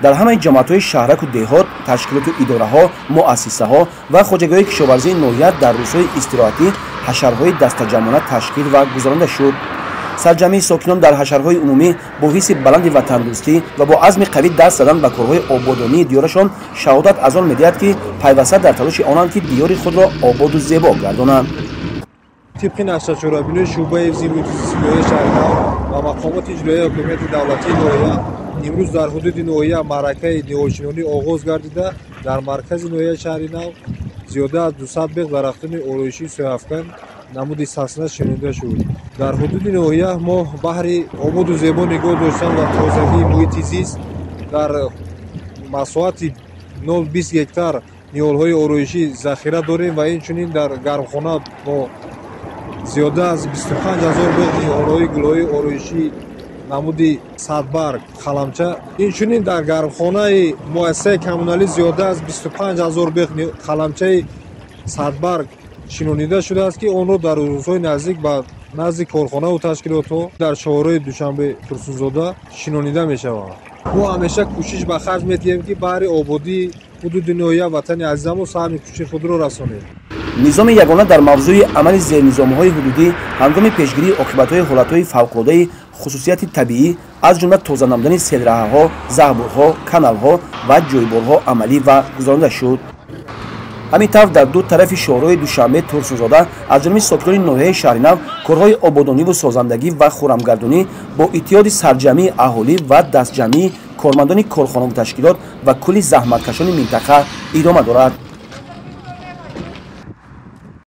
Дар ҳамаи ҷамоатҳои шаҳраку деҳот, ташкилоту идораҳо, муассисаҳо ва хоҷагиҳои кишоварзии ноҳия дар рӯзҳои истироҳатӣ ҳашарҳои дастаҷамъона ташкил ва гузаронда шуд. Сарҷамъии сокинон дар ҳашарҳои умумӣ бо ҳисси баланди ватандӯстӣ ва бо азми қавӣ даст задан ба корҳои ободонии диёрашон шаҳодат аз он медиҳад, ки пайваста дар талоши онанд, ки диёри худро ободу зебо гардонанд. Тибқи нақшачорабинои шӯъбаи ҳифзи муҳити зисти ноҳияи Шаҳринав ва мақомоти иҷроияи ҳокимияти давлатии ноҳия, имрӯз дар ҳудуди ноҳия маъракаи ниҳолшинонӣ оғоз гардида, дар маркази ноҳияи Шаҳринав зиёда аз 200 бех дарахтони ороишии сояафкан намуди сосна шинонда шуд. Дар ҳудуди ноҳия мо баҳри ободу зебо нигоҳ доштан ва тозагии муҳити зист дар масоҳати 0,20 гектар ниҳолҳои ороишӣ захира дорем ва инчунин дар гармхона мо зиёда аз 25 ҳазор бех ниҳолҳои гулҳои ороишӣ намуди садбарг, қаламча, инчунин дар гармхонаи муассисаи коммуналӣ зиёда аз 25 ҳазор бех қаламчаи садбарг шинонида шудааст, ки онро дар рӯзҳои наздик ба назди корхонаву ташкилотҳо дар шоҳрои Душанбе Турсунзода шинонида мешавад. Мо ҳамеша кӯшиш ба харҷ медиҳем, ки баҳри ободии ҳудуди ноҳия, ватани азизамо саҳми кӯчи худро расонем. Низоми ягона дар мавзӯи амали зернизомҳои ҳудудӣ ҳангоми пешгирии оқибатҳои ҳолатҳои фавқулодаи хусусияти табиӣ, аз ҷумла тоза намудани селраҳаҳо, заҳбурҳо, каналҳо ва ҷойборҳо амалӣ ва гузаронида шуд. Ҳамин тавр, дар ду тарафи шоҳрои Душанбе Турсунзода аз ҷониби сокинони ноҳияи Шаҳринав корҳои ободониву созандагӣ ва хӯрамгардонӣ бо иттиҳоди сарҷамъии аҳолӣ ва дастҷамъии кормандони корхонаву ташкилот ва кулли заҳматкашони минтақа идома дорад.